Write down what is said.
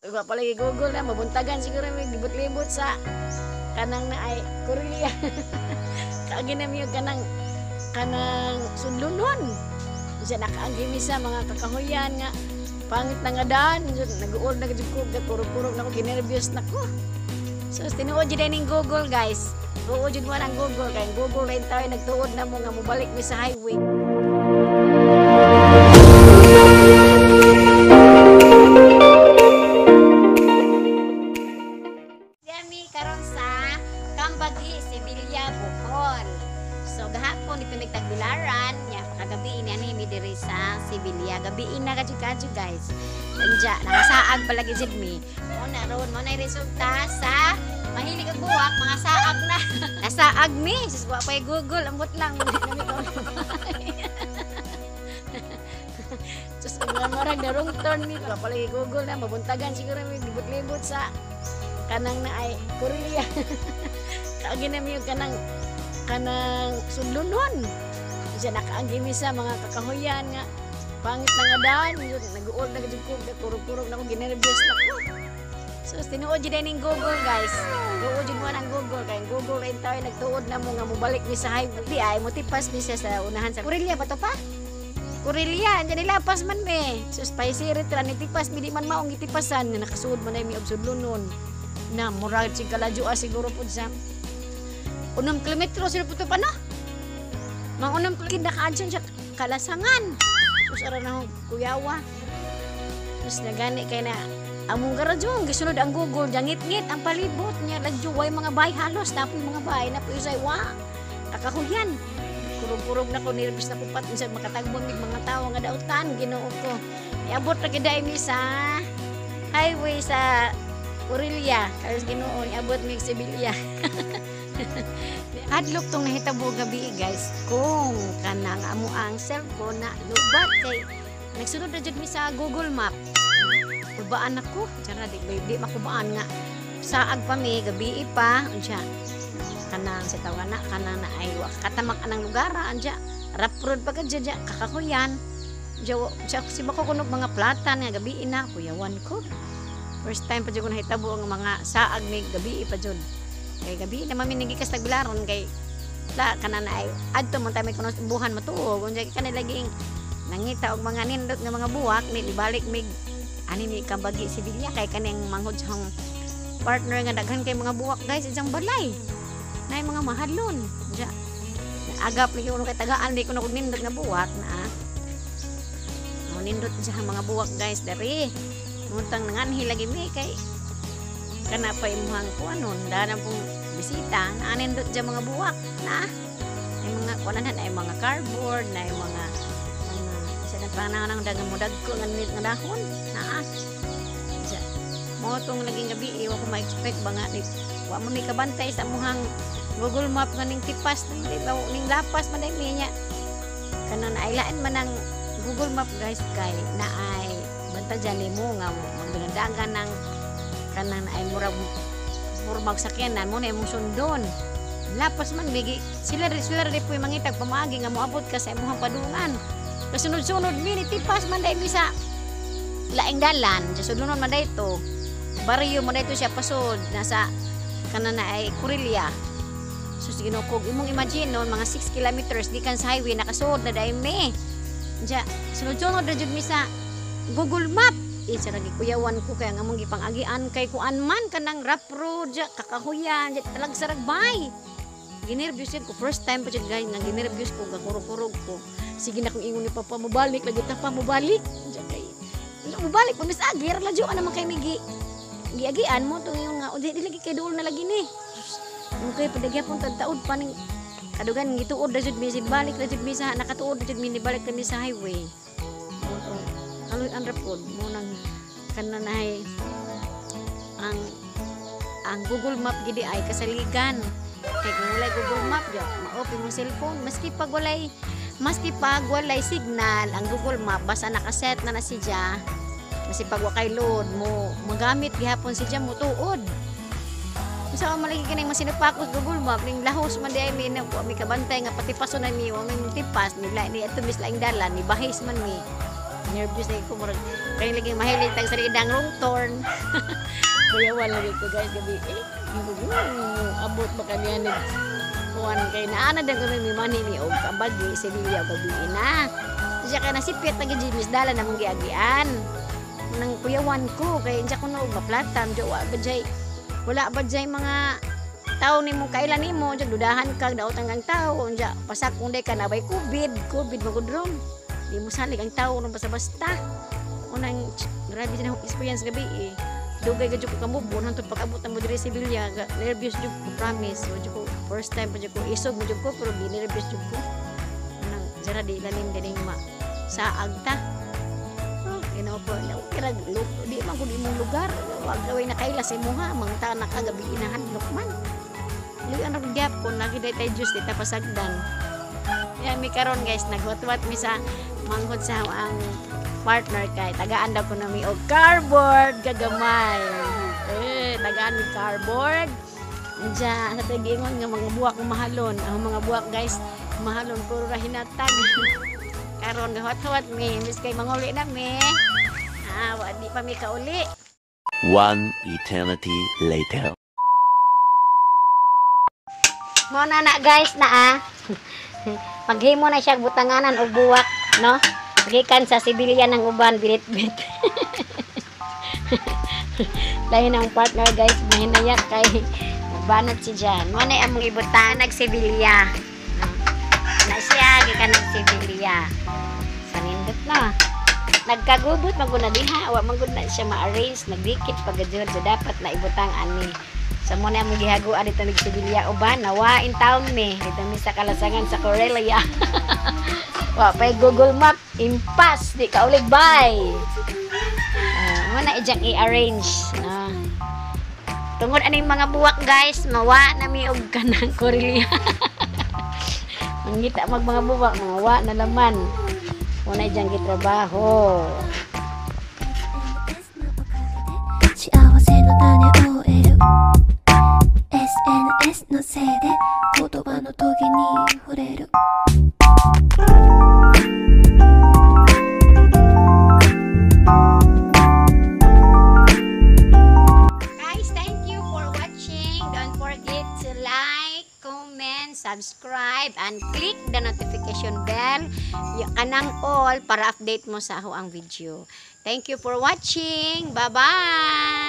Wa palagi Google na mabuntagan siguro may libot-libot sa kanang na ay Korea. Kaagi na miyo kanang kanang sudlonon. Bisa nakaagi mi sa mga kakahuyan nga pangit na nga daan. Nag-uol na jud ko, kurog-kurog na ko, ginervyos na ko. So tinuod jud ning Google, guys. Tuod jud mo ang Google kay Google rin tayo nagtuod na mo nga mobalik mi sa highway. Kami karon sa Cambagi, Sevilla, Bohol. So gahapon dito mig Tagbilaran, nya kagabi ini ani mi diri sa Sevilla. Gabi na kadyo guys. Anja nakasaag palagi jud mi. Mo na ron mo na resulta sa mahilig og buwak, mga saag na. Nasaag mi, sus wa pay Google, ambot lang nami ko. Sus ang murag darong turn mi, wa palagi Google na mabuntagan siguro mi libot-libot sa kanang na ay Korea. Kaagi na miyo kanang kanang sudlonon. Bisa nakaagi mi sa mga kakahuyan nga pangit na nga daan. Nag-uol na jud ko, kurog-kurog na ko, ginervyos na ko. So tinuod jud ning Google, guys. Tuod jud mo ang Google kay Google rin tayo nagtuod na mo nga mobalik mi sa highway. Di ay motipas mi siya sa unahan sa Korea ba to pa? Korea, andiyan nilapas man mi. So spicy rit ra nitipas mi di man maong gitipasan nga nakasuod man ay mi og sudlonon. Na murag sig kaladyoa siguro pud sa 6 kilometro sila po to pa na. Mga 6 kilometro nakaadyan siya kalasangan. Sus ara na akong kuyawa. Sus nagani kay na among garadyong gisunod ang Google jangit-ngit ang palibot niya lagyo way mga bahay halos napoy mga bahay napoy usay wa kakahuyan. Kurog-kurog na ko, nervous na ko pat unsa makatagbon mig mga tawo nga dautan Ginoo ko. Iabot ra gid mi sa highway sa Orillia, karos Ginoo niabot mig Sevilla. Hadlok tong nahitabo gabi guys kung kanang amo ang cellphone na lubat kay nagsunod na jud mi sa Google Map. Kubaan ako, tsara di makubaan nga saag pa mi gabi pa unsa kanang sa tawana kanang na ay wa katamak anang lugar anja rough road pa kadya dya kakahuyan. Dya si bako kunog mga platan nga gabi na kuyawan ko. First time pa jud ko nahitabo ang mga saag mi gabi pa jud. Kay gabi na mami nagikas Tagbilaran kay la kana na ay adto man tay may kuno buhan matuog unsa kay kanila laging nangita og mga nindot nga mga buwak ni ibalik mig ani mi Cambagi Sevilla kay kaning manghod sa partner nga daghan kay mga buwak guys isang balay. Nay mga mahalon. Unsa agap lagi kuno kay tagaan di kuno og nindot nga buwak na. Mo nindot siya mga buwak guys diri. Muntang nanganhi lagi mi kay kana pa imuhang kuanon danan pong bisita naanindot dyan mga buwak na ay mga kuanan ay mga cardboard na ay mga isa na pananang dagang mudagko nga nga dahon naa sa mo tong laging gabi wa ko ma-expect ba nga ni wa mo ni kabantay sa amuhang Google Map nga ning tipas ning di ba ning lapas man day niya kana na ailaan man ang Google Map guys kay na ay banta dyan nimo nga magdangan ng kanang ay murag murag sakyanan mo na imong sundon lapas man bigi sila ri po'y mangitag pamaagi nga moabot ka sa imong padungan kasunod-sunod mi tipas man day mi sa laing dalan sa sudlonon man dayto baryo man dayto siya pasod nasa kanan na ay Korea. Sus Ginoo ko imong imagine noon mga 6 kilometers gikan sa highway nakasuod na day mi ja sunod-sunod ra jud mi sa Google Map. Isa lagi kuyawan ko kaya nga mong gipang-agian kay kuan man kanang rough road ja kakahuyan ja talag saragbay. Ginervyos ko first time pa jud guys nga ginervyos ko gakurog-kurog ko. Sige na kung ingon ni papa mobalik lagi ta pa mobalik. Ja kay mobalik pa mis agi ra ladyo naman kay migi. Giagian mo tong ingon nga di lagi kay duol na lagi ni. Okay padagyapon taud pa ning kadugan gituod ra jud mi balik ra jud mi sa nakatuod ra jud mi nibalik kami sa highway. Kaloy ang rapod mo nang kananay ang Google Map gidi ay kasaligan kay kung walay Google Map yo ma-off imong cellphone maski pag walay signal ang Google Map basta nakaset na na siya maski pag wa kay load mo magamit gihapon siya mo tuod unsa man lagi kining masinupakos Google Map ning lahos man di ay mi na mi kabantay nga patipason na mi wa mi tipas ni ni adto mis laing dalan ni bahis man mi. Nervous na ko murag kay lagi mahilig tag sa idang wrong turn. Kuyawan lagi ko, guys, gabi eh. Abot ba kaniya nag kuan kay naana din kami mi mani mi og kabagi Sevilla gabi na. Siya kay nasipit na gid mis dala na mong giagian. Nang kuyawan ko kay unsa kuno og maplatan jo wa ba jay wala ba jay mga tao nimo kailan nimo unsa dudahan kag daotan kang tao unsa pasak kung day ka na bay COVID COVID magud ron di mo salig ang tao ron basta-basta. Unang grabe na akong experience gabi eh. Dugay ka jud ko kamubon hantod pag-abot na mo diri sa Sevilla, nervous jud ko, promise. Wa jud ko first time pa jud ko isog mo jud ko pero di nervous jud ko. Unang jara di lalim ganing ma saag ta. Oh, ginoo ko, okay ra di man gud imong lugar. Wa gaway na kaila sa imuha, mangta na ka gabi inahan man. Luyan ra gyapon lagi day tay juice di ta pasagdan. Ya mi karon, guys, nagwatwat mi sa manghod sa ang partner kay tagaan daw ko na mi og cardboard gagamay. Eh, tagaan mi cardboard. Diya, sa tagingon nga mga buwak mahalon. Ang mga buwak, guys, mahalon puro ra hinatag. Karon gahwat-hawat mi, mis kay manguli na mi. Ah, wa di pa mi kauli. One eternity later. Mo na na, guys, na ah. Maghimo na siya butanganan og buwak, no? Gikan sa Sibilya ng uban binitbit. Lain ang partner, guys, mahinayak kay banat si Jan. Mo na among ibutang nag Sibilya. Na siya gikan nag Sibilya. Sa nindot na. Nagkagubot man gud na diha, wa man gud na siya ma-arrange, nagdikit pagajud so dapat na ibutang ani. Sa mo na among gihaguan dito mig Sibilya uban, nawa in town mi dito mi sa Kalasangan sa Corelia. Wa pay Google Map, impas di ka ulig bye. Mo na ijang i-arrange no. Tungod aning mga buwak, guys, mawa na mi og kanang Corelia. Mangita mag mga buwak, mga wa na laman. Mo na ijang gitrabaho. 幸せの種を得る SNS のせいで言葉の時に触れる。 Guys, thank you for watching. Don't forget to like, comment, subscribe, and click the notification bell kanang all para update mo sa ako ang video. Thank you for watching. Bye-bye!